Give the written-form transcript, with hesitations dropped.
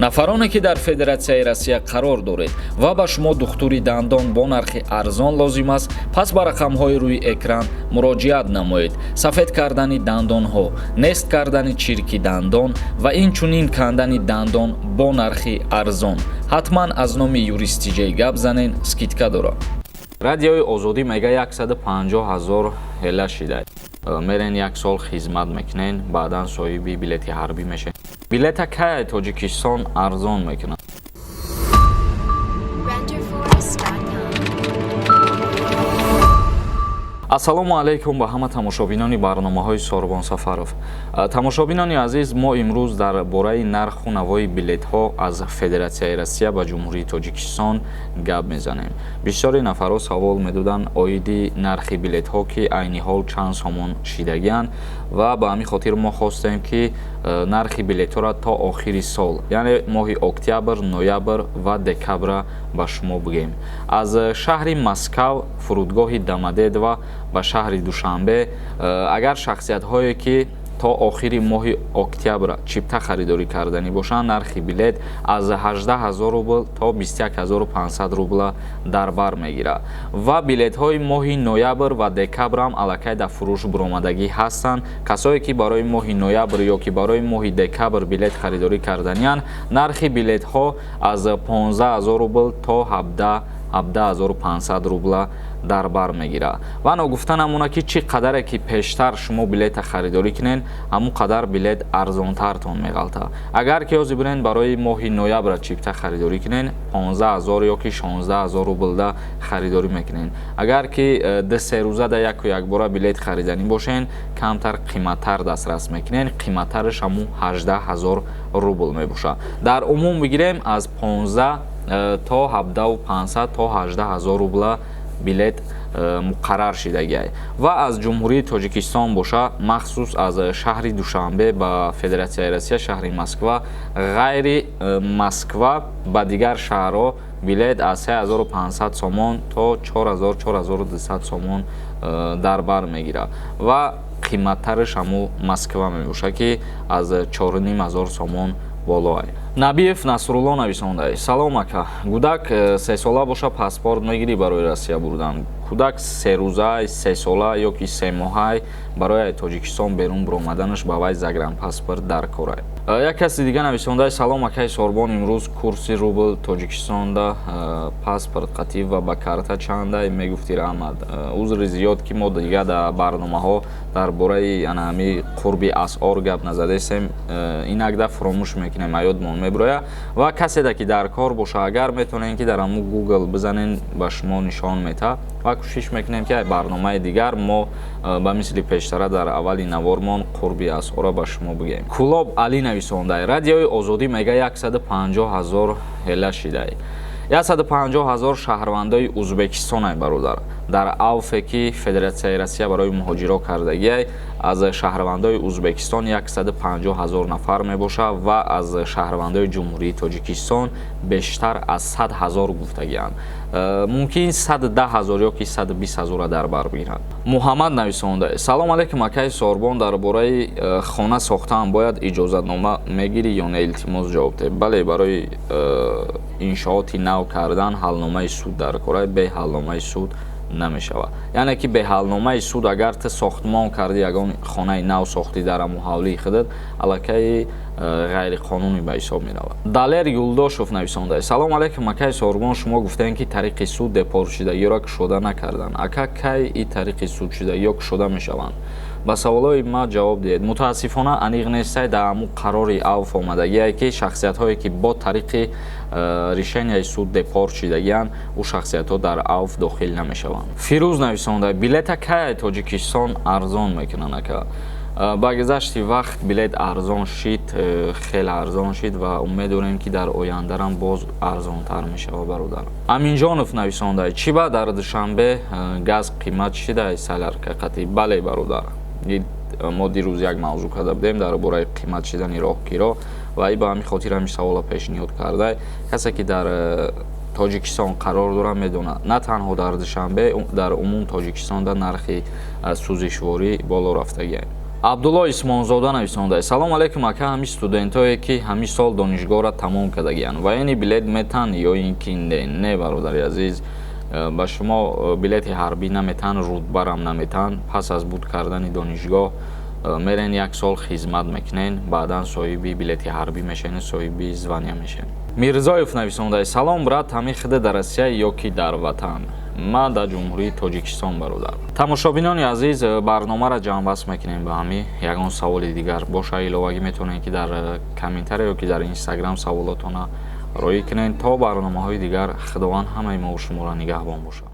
Нафароне, ки дар Федератсияи Россия қарор доред ва ба шумо духтури дандон бо нархи арзон лозим аст, пас ба рақамҳои рӯи экран муроҷиат намоед. Сафед кардани дандонҳо, нест кардани чирки дандон ва инчунин кандани дандон бо нархи арзон. Ҳатман аз номи Юристиҷей гап занен, скидка дорад. Радиои Озодӣ мега, 150 ҳазор ҳела шида. Мерен, як сол хизмат мекунен, баъдан соҳиби билети ҳарбӣ мешавед. Билета кай Тоҷикистон арзон мекунад? Renderforest.com. Ассалому алайкум ба ҳама тамошобинони барномаҳои Сорбон Сафаров. Тамошобинони азиз, мо имрӯз дар бораи нарху навои билетҳо аз Федератсияи Россия ба Ҷумҳурии Тоҷикистон гап мезанем. Бисёри нафарҳо савол медоданд оиди нархи билетҳо, ки айни ҳол чанд сомон шидагианд, ва ба ҳамин хотир мо хостем, ки нархи билетҳоро то охири сол, яъне моҳи октябр, ноябр ва декабра ба шумо бигӯем. Аз шаҳри Москав, фурудгоҳи Домодедово ба шаҳри Душанбе, агар шахсиятҳое, ки то охири моҳи октябр чипта харидорӣ карданӣ бошанд, нархи билет аз 18 ҳазор рубл то 21 500 рубла дар бар мегирад. Ва билетҳои моҳи ноябр ва декабрам аллакай дар фурӯш буромадагӣ ҳастанд. Касое, ки барои моҳи ноябр ё ки барои моҳи декабр билет харидорӣ карданианд, нархи билетҳо аз 15 ҳазор рубл то 17 500 рубла дар бар мегирад. Ва ногуфта намона, ки чӣ қадаре ки пештар шумо билета харидорӣ кунед, ҳамун қадар билет арзонтартон меғалта. Агар ки ҳозир бирен, барои моҳи ноябра чипта харидорӣ кунед, 15 ҳазор ё ки 16 ҳазор рублда харидорӣ мекунед. Агар ки 2-3 рӯза да яку якбора билет хариданӣ бошен, камтар қиматтар дастрас мекунед. Қиматтараш ҳамун 18 ҳазор рубл мебошад. Дар умум бигирем, аз 15 то 17 500 то 18 ҳазор рубла билет муқаррар шидагиай. Ва аз Ҷумҳурии Тоҷикистон боша, махсус аз шаҳри Душанбе ба Федератсияи Россия, шаҳри Москва, ғайри Москва ба дигар шаҳрҳо билет аз 3500 сомон то 4000, 4200 сомон дар бар мегирад. Ва қиматтараш ҳамун Москва мебошад, ки аз 4500 сомон болоай. Набиев Насрулло нависонда: «Салом, ака. Гудак 3 сола боша, паспорт мегирӣ барои Россия бурдан? Кӯдак 3 рӯзай, 3 сола ё ки 3 моҳай, барои Тоҷикистон берун буромаданаш ба вай загранпаспорт дар корай?» Як каси дига нависонда: «Салом, акаи Сорбон. Имрӯз курси рубл Тоҷикистонда паспорт қатӣ ва ба карта чандай, мегуфти, раҳмат». Узри зиёд, ки мо дига дар барномаҳо дар бораи ана ҳами қурби асъор гап назадестем. Инакда фуромӯш мекунем, аёдмон мебирояд. Ва каседа ки дар кор боша, агар метавонем, ки дар ҳамун Google бизанен, ба шумо нишон метаҳад. Ва кӯшиш мекунем, ки барномаи дигар мо ба мисли пештара дар аввали навормон қурби асъорро ба шумо бигӯем. Кулоб Али нависонда: «Радиои Озодӣ мега, 150 ҳазор ҳела шидай». 150 ҳазор шаҳрвандои Узбекистонай, бародар. Дар авфе, ки Федератсияи Россия барои муҳоҷиро кардагиай, аз шаҳрвандои Узбекистон 150 ҳазор нафар мебошад ва аз шаҳрвандои Ҷумҳурии Тоҷикистон бештар аз 100 ҳазор гуфтагианд. Мумкин 110 ҳазор ё ки 120 ҳазорро дар бар бигиранд. Муҳаммад нависонда: «Салом алейкум, акаи Сорбон. Дар бораи хона сохтаам бояд иҷозатнома мегирӣ ё не? Илтимос, ҷавоб деҳ». Бале, барои иншооти нав кардан ҳалномаи суд дар кора. Бе ҳалномаи суд намешавад. Яъне ки бе ҳалномаи суд агар ту сохтмон кардӣ, ягон хонаи нав сохтӣ дар ҳамун ҳавлии худат, аллакай ғайриқонунӣ ба ҳисоб меравад. Далер Юлдошев нависонда: «Салом алейкум, акаи Сорбон. Шумо гуфтем, ки тариқи суд депортшудагиро кушода накарданд. Ака, кай и тариқи судшудагиҳо кушода мешаванд? Ба саволҳои ма ҷавоб диҳед». Мутаассифона, аниқ нестай. Дар ҳамун қарори авф омадагие, ки шахсиятҳое, ки бо тариқи решенияи суд депорт шидагианд, ӯ шахсиятҳо дар авф дохил намешаванд. Фирӯз нависонда: «Билета кай Тоҷикистон арзон мекунанд, ака?» Ба гузашти вақт билет арзон шид, хеле арзон шид ва умед дорем, ки дар ояндарам боз арзонтар мешавад, бародар. Аминҷонов нависонда: «Чӣ ба дар Душанбе газ қимат шида, солярка қатӣ?» Бале, бародар, мо дирӯз як мавзӯъ карда будем дар бораи қимат шидани роҳкиро ва и ба ҳамин хотир ҳамин саволро пешниҳод карда. Касе, ки дар Тоҷикистон қарор дорад, медонад, на танҳо дар Душанбе, дар умум Тоҷикистонда нархи сӯзишворӣ боло рафтагиа. Абдулло Исмонзода нависонда: «Салом алейкум, ака. Ҳами студентое, ки ҳамин сол донишгоҳро тамом кардагиянд, военный билет метан ё ин ки не?» Не, бародари азиз, ба шумо билети ҳарбӣ наметан, рутбарам наметан. Пас аз буд кардани донишгоҳ мерен, як сол хизмат мекунен, баъдан соҳиби билети ҳарбӣ мешавен, соҳиби звания мешавен. Мирзоев нависонда: «Салом, брат, ҳамин хида дар Россия ё ки дар ватан?» Ман дар Ҷумҳурии Тоҷикистон, бародар. Тамошобинони азиз, барномаро ҷамъбаст мекунем ба ҳамин. Ягон саволи дигар боша, иловагӣ, метавонед, ки дар комментария ё ки дар Инстаграм саволотона роӣ кунед. То барномаҳои дигар, Худованд ҳамаи мо шуморо нигаҳбон бошад.